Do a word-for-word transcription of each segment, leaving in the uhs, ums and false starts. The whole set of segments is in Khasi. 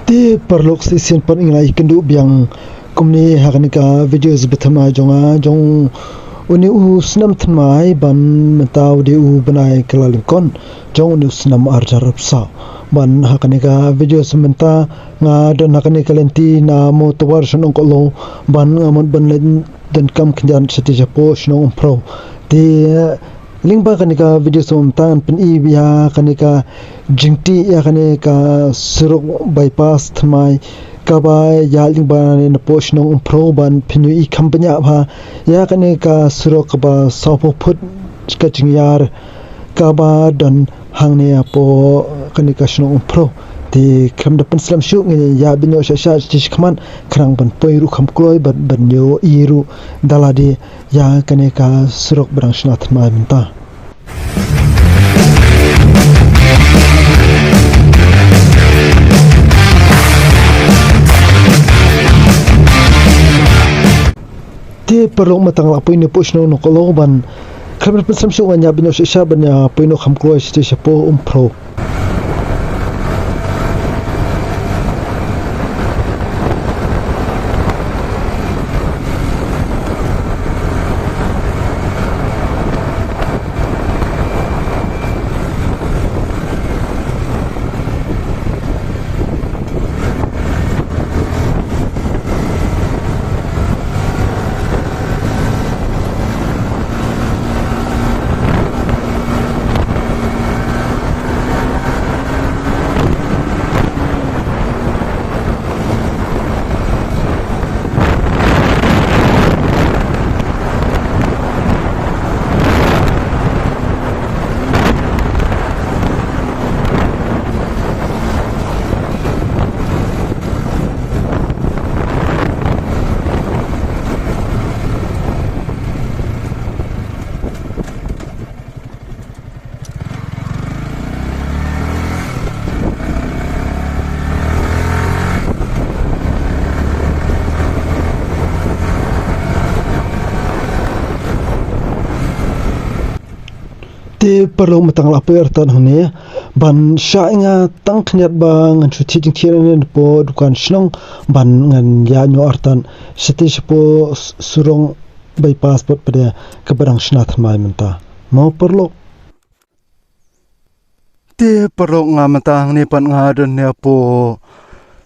Te paralok, shisien pat ngi la ïakynduh biang kumne ha kane ka video ba thymmai jong nga, jong une u snem thymmai ban mynta u dei u bnai Kyllalyngkot jong une u snem arhajar arphew saw. Ban ha kane ka video mynta nga don ha kane ka lynti na Mawtawar sha Nongkohlo ban nga mut ban leit donkam khyndiat shatei shapoh shnong Umphrew. Te lyngba kane ka video mynta ngan pyni ïa kane ka jingtih ïa kane ka surok bypass thymmai kaba ïaid lyngba ne napoh shnong Umphrew ban pynïohi kham bniah bha ïa kane ka surok kaba sawphew phut ka jingïar kaba don hangne hapoh kane ka shnong Umphrew. Te khlem da pynslem shuh, ngin ïa bynñiuh shah shah shi khmat khnang ban poi ruh kham kloi bad ban ïohi ruh da lade ïa kane ka surok ba dang shna thymmai mynta. Te paralok, mynta nga la poi napoh shnong Nongkohlo ban khlem da pynslem shuh, ngan ïa bynñiuh shah shah ban ïa poi noh kham kloi shatei shapoh Umphrew. Te paralok, mynta nga la poi artat hangne ban shah ïa nga tang khyndiat ba ngan shu thied jingthied hangne napoh dukan shnong ban ngan ïa ñiew artat shatei shapoh s-, surok bypass pat pat ïa kaba dang shna thymmai mynta. Mo paralok. Te paralok, nga mynta hangne pat nga don hangne hapoh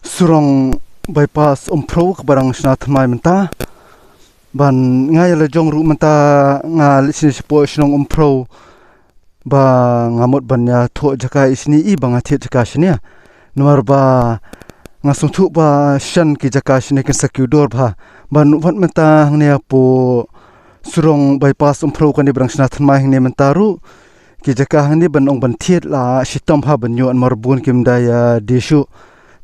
surok bypass Umphrew kaba dang shna thymmai mynta. Ban nga ïa la jong ruh mynta nga leit shane shapoh shnong Umphrew ba nga mut ban ïathuh jaka i shane i ba nga thied jaka shane. Namar ba nga sngewthuh ba shen ki jaka shane kin sa kiew dor bha. Ban wat mynta hangne hapoh surok bypass Umphrew kane ba dang shna thymmai hangne mynta ruh ki jaka hangne ban ong ban thied la shitom bha ban ïoh, namar bun kim da ïa die shuh.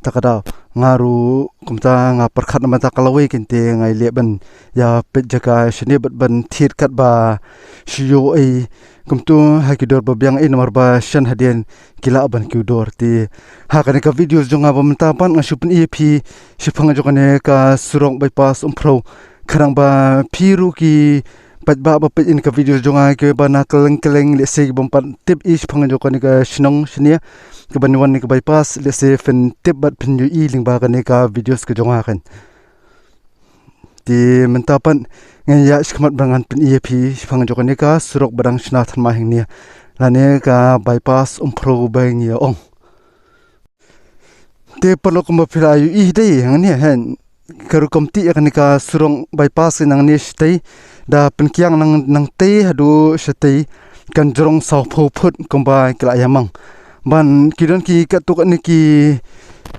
Ta ka daw nga ruh kumta nga pyrkhat na mynta ka lawei kynte nga ïaleh ban ïa peit jaka shane bad ban thied katba shu ïoh ei kumto ha ki dor ba biang ei, namar ba shen hadien ki lah ban kiew dor. Te ha kane ka video jong nga ba mynta pat nga shu pyni ïa phi shaphang jong kane ka surok bypass Umphrew. Khnang ba phi ruh ki paidbah ba peit ïa ka video jong nga kiba na kylleng kylleng, lehse ki bym pat tip i shaphang jong kane ka shnong shane kaba wan ne ka bypass, lehse phin tip bad phin ïohi lyngba kane ka video ka jong nga kan. Te mynta pat ngan ïa shikmat ba ngan pyni ïa phi shaphang jong kane ka surok ba dang shna thymmai hangne lane ka bypass Umphrew ba ngi ïa ong. Te paralok, kumba phi la ïohi dei hangne, hen, ka rukom tih ïa kane ka surok bypass nangne shatei, da pynkiang nang, nangtei haduh shatei kan jrong sawphew phut kumba ki la ïa mang. Ban ki don ki katto katne ki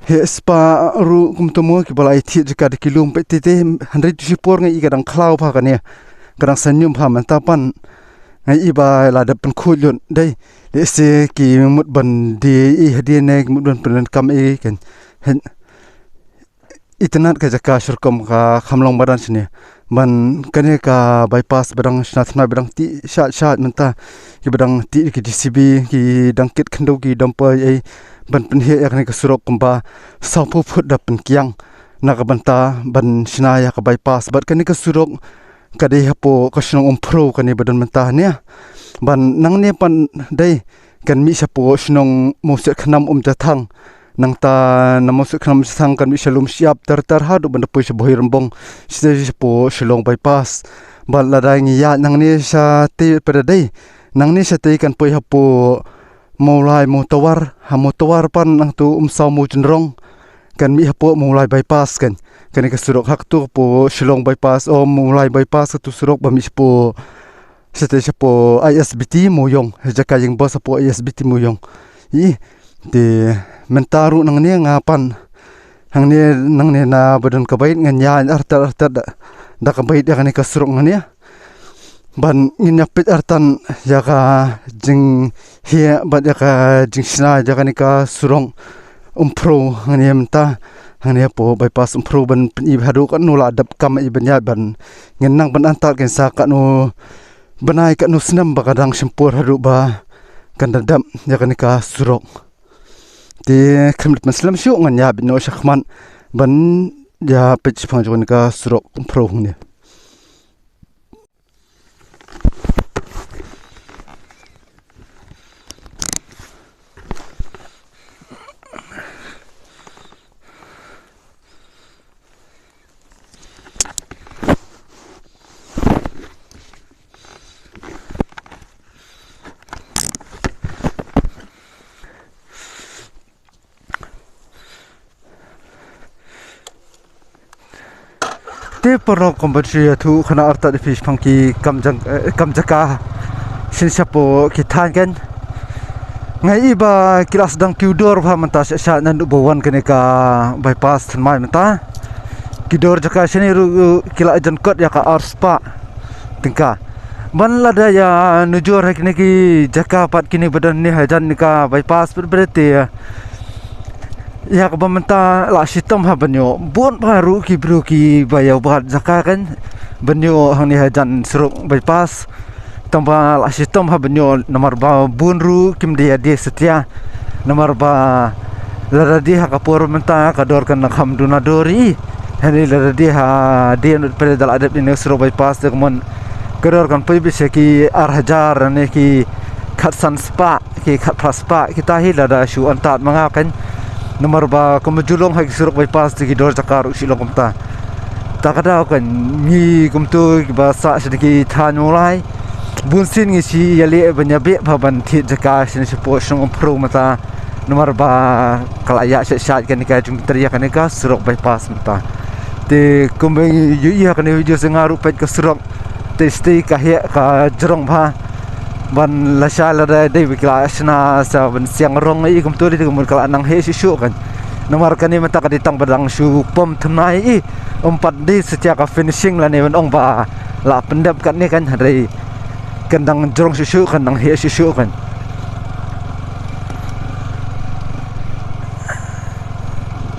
heh spah ruh kumto mo kiba la ïa thied jaka da ki lum, peit tei tei hynrei tu shi por nga i ka dang khlaw bha kane, ka dang snium bha. Mynta pat nga i ba la dep pynkhuid lut dei, lehse ki mut ban die i hadien ne ki mut ban pyndonkam i kan, hen, itynnad ka jaka, sharukom ka kham long madan shane. Ban kane ka bypass ba dang shna thymmai ba dang tih shah shah mynta, kiba dang tih ki J C B, ki dang kit khyndew, ki dumper ei, ban pynheh ïa kane ka surok kumba sawphew phut da pynkiang na ka bynta ban shna ïa ka bypass. Bad kane ka surok ka dei hapoh ka shnong Umphrew kane ba don mynta hangne. Ban nangne pat dei kan mih shapoh shnong Mawsiat Khnam, Umjathang. Nangta na Mawsieh Khnam Shiang kan mih sha Lumshyiap ter ter haduh ban da poi sha Bhoirymbong, shatei shapoh Shillong Bypass. Bad lada ngi ïaid nangne shatei pat dei, nangne shatei kan poi hapoh Mawlai Mawtawar, ha Mawtawar pat nangtu Umsaw Mawjynrong, kan mih hapoh Mawlai Bypass kan. Kane ka surok ha katu hapoh Shillong Bypass, o Mawlai Bypass katu surok ba mih shapoh, shatei shapoh I S B T Mawiong, ha jaka ïing bos hapoh I S B T Mawiong. Ï, te mynta ruh nangne nga pat hangne nangne na ba don ka bike ngan ïaid artat artat da, da ka bike ïa kane ka surok nangne. Ban ngin ïa peit artat ïa ka jinghiah bad ïa ka jingshna ïa kane ka surok Umphrew hangne mynta. Hangne hapoh Bypass Umphrew ban pyni haduh katno la dep kam ïa ban ïaid ban ngin nang ban artat kan sa katno bnai katno snem ba ka dang shim por haduh ba kan da dep ïa kane ka surok. Te khlem leit pynslem shuh ngan ïa bit noh shakhmat ban ïa peit shaphang jong kane ka surok Umphrew hangne. Te paralok, kumba shu ïathuh khana artat ïa phi shaphang ki kam jang, eh, kam jaka shisha shapoh ki thaiñ kan. Nga i ba ki la sdang kiew dor bha mynta sha sha naduh ba wan kane ka bypass thymmai mynta. Ki dor jaka shane ruh ki la jan kot ïa ka ar spah tyngka. Ban lada ïa nujor ha kine ki jaka pat kine ba don ne hajan ne ka bypass bret bret te ïa kaba mynta la shitom ha ban ïoh bun bha ruh ki briew kiba ïa wad jaka kan ban ïoh hangne hajan surok bypass. Tangba la shitom ha ban ïoh namar ba bun ruh kim da ïa die satia. Namar ba lada die ha ka por mynta ka dor kan kham duna dor i. Hangne lada die ha die nud pele da la dep ine surok bypass te kumon ka dor kan poi beit sha ki ar hajar ne ki khatsan spah, ki khatphra spah, kita hi lada shu artat ma nga kan. Namar ba kumba ju long ha ki surok bypass te ki dor jaka ruh shu long kumta. Ta ka daw kan ngi kumtu kiba sah sha ki thaiñ Mawlai. Bun sien ngi shu ïaleh ban ïa beh bha ban thied jaka shane shapoh shnong Umphrew mynta. Namar ba ka la ïa shet shet kane ka jingmyntri ïa kane ka surok bypass mynta. Te kumba ngi ïohi ha kane video se nga ruh peit ka surok te shatei ka heh ka jrong bha. Ban lashai lada dei ba ki la shna sa ban siang rong i kumtu te kumon ka la nang heh shuh shuh kan. Namar kane mynta ka dei tang ba dang shu pom thymmai i. Ym pat dei satia ka finishing lane ban ong ba la pyndep katne kan, hynrei kan dang jrong shuh shuh, kan dang heh shuh shuh kan.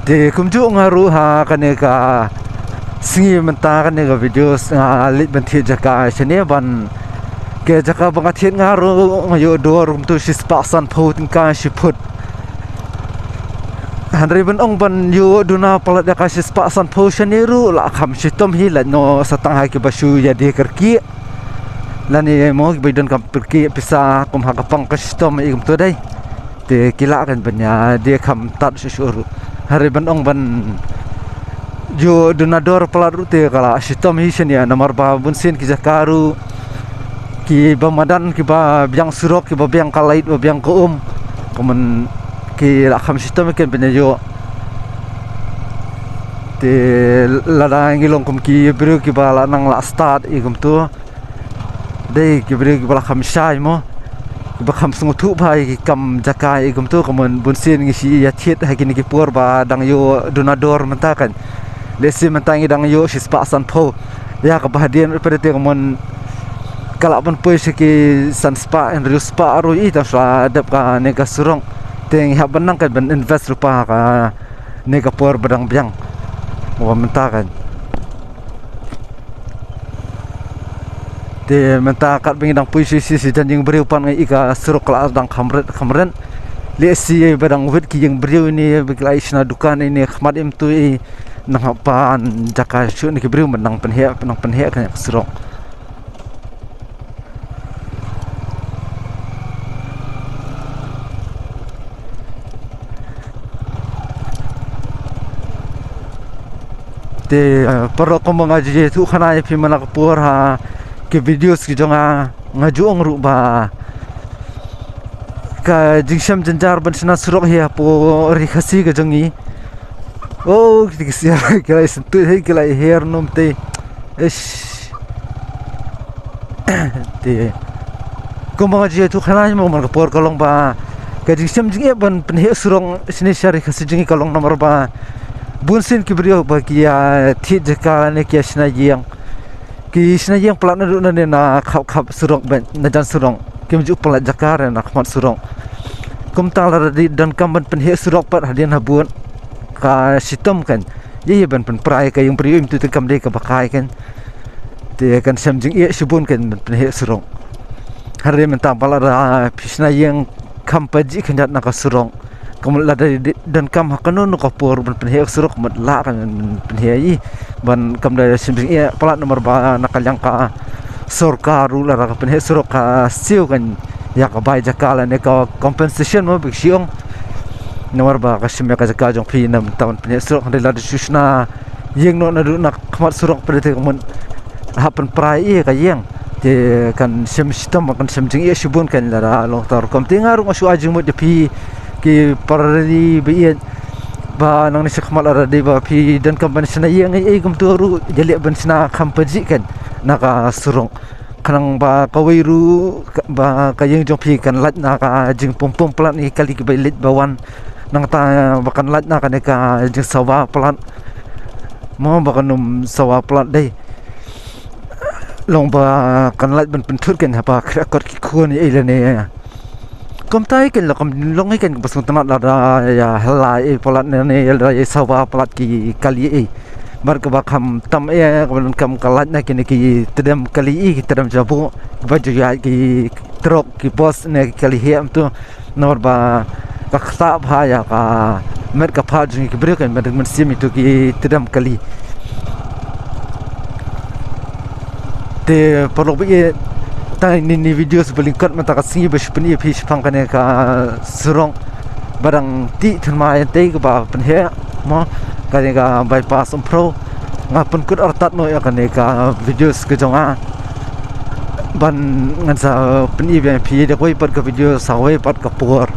Te kumjuh nga ruh ha kane ka sngi mynta kane ka video nga leit ban thied jaka shane ban, ka jaka ba nga thied nga ruh nga ïoh dor kumtu shispah sanphew tyngka shi phut. Hynrei ban ong ban ïoh duna palat ïa ka shispah sanphew shane ruh la kham shitom hi, lait noh sa tang ha kiba shu ïa die kyrkieh. Lane mo kiba donkam pyrkieh pisa kum ha ka pang ka shitom i kumtu dei. Te ki lah kan ban ïa die kham tad shuh shuh ruh. Hynrei ban ong ban ïoh duna dor palat ruh te ka la shitom hi shane namar ba bun sien ki jaka ruh kiba madan, kiba biang surok, kiba biang ka lait, ba biang ka um. Kumon ki la kham shitom kan ban ïa ïoh. Te lada ngi long kum ki briew kiba la nang la stad i kumtu. Dei ki briew kiba la kham shai mo, kiba kham sngewthuh bha ïa ki kam jaka i kumtu, kumon bun sien ngi shu ïa thied ha kine ki por ba dang ïoh duna dor mynta kan. Lehse mynta ngi dang ïoh shispah sanphew. Ïa kaba hadien ruh pat te kumon ka lah ban poi sha ki san spah, hynriew spah ruh i tang shu la dep kane ka surok. Te ngi hap ban nang kan ban invest ruh pat ha kane ka por ba dang biang. Wa mynta kan. Te mynta katba ngi dang poi shisha sha jan ïing briew pat nga i ka surok ka la dang kham rit kham rit. Lehse ba dang wit ki ïing briew ine ba ki la ïa shna dukan ine khmat im tu i nang hap ban jaka shuh ne ki briew ban nang pynheh, nang pynheh kane ka surok. Te, eh, paralok, kumba nga ju ïathuh khana ïa phi man la ka por ha ki videos ki jong nga, nga ju ong ruh ba ka jingshem jynjar ban shna surok hi hapoh Ri Khasi ka jong ngi. Oh, ki, ki siar ki la sngewthuh hi, ki la her nym te. Ish. Te, kumba nga ju ïathuh khana ïa mo man ka por ka long ba ka jingshem jingeh ban pynheh surok shane sha Ri Khasi jong ngi ka long namar ba bun sien ki briew ba ki ïa thied jaka ne ki ïa shna ïing. Ki shna ïing palat naduh nangne na khap khap surok, ban na jan surok. Kim ju palat jaka re na khmat surok. Kumta lada dei donkam ban pynheh surok pat hadien habud, ka shitom kan ïa, ïa ban pynpra ïa ka ïing briew, ym tu te kam dei kaba kai kan. Te kan shem jingeh shibun kan ban pynheh surok. Hynrei mynta ba lada phi shna ïing kham pajih khyndiat na ka surok, ka mut lada dei donkam ha kano kano ka por ban pynheh surok, ka mut lah kan ban pynheh ïa, ban kam da shem jingeh palat namar ba na ka liang ka sorkar ruh lada ka pynheh surok ka siew kan ïa ka bai jaka lane ka compensation mo ba ki shu ong. Namar ba ka shim ïa ka jaka jong phi na bynta ban pynheh surok, hynrei lada shu shna ïing noh naduh na khmat surok pat te ka mut hap pynpra ïa ka ïing. Te kan shem shitom, kan shem jingeh shibun kan lada long tang rukom. Te nga ruh nga shu ai jingmut ïa phi ki para ri ba ïeit ba nangne shakhmat lada dei ba phi donkam ban shna ïing ei ei kumta ruh ïaleh ban shna kham pajih kan na ka surok. Khnang ba kawei ruh ka, ba ka ïing jong phi kan lait na ka jingpum pum palat na ki kali kiba leit ba wan. Nangta ba kan lait na kane ka jingsawa palat. Mo ba kan ym sawa palat dei. Long ba kan lait ban pynthut kan haba khreh kot ki khun ei lane. Kumta hi kan la kam long hi kan ba sngewtynnat lada ïa hela ei palat ne, ne ïa lada ïa sawa palat ki kali ei. Bad kaba kham tam ei, kaba donkam ka lait na kine ki tdem kali ei, ki tdem jabu, ba ju ïa ki trok, ki bos ne ki kali heh mynta. Namar ba ka ktah bha ïa ka met ka phad jong ki briew kan, ba dang mynsiem ïa tu ki tdem kali. Te paralok ba ïeit, tang ine i video ba lyngkot mynta ka sngi ba shu pyni ïa phi shaphang kane ka surok ba dang tih thymmai ïa tei kaba pynheh mo, kane ka bypass Umphrew. Nga pynkut artat noh ïa kane ka video ka jong nga ban ngan sa pyni ïa phi da kawei pat ka video sa kawei pat ka por.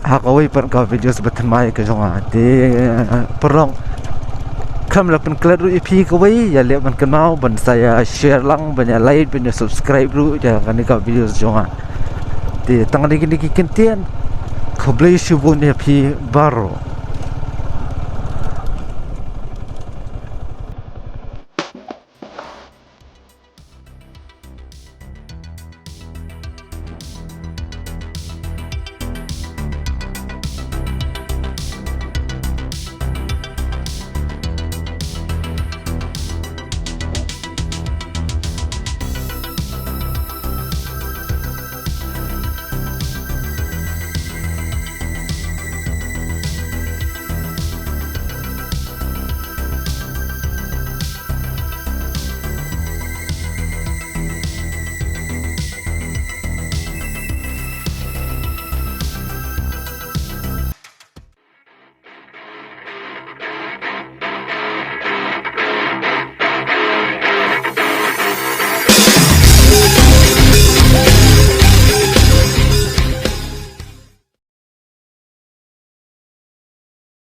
Ha kawei pat ka video ba thymmai ka jong nga. Te paralok, khlem la pynklet ruh ïa phi kawei, ïa leh ban kynmaw ban sa ïa share lang, ban ïa like, ban ïa subscribe ruh ïa kane ka video jong nga. Te tang kine ki kyntien, khublei shibun ïa phi baroh.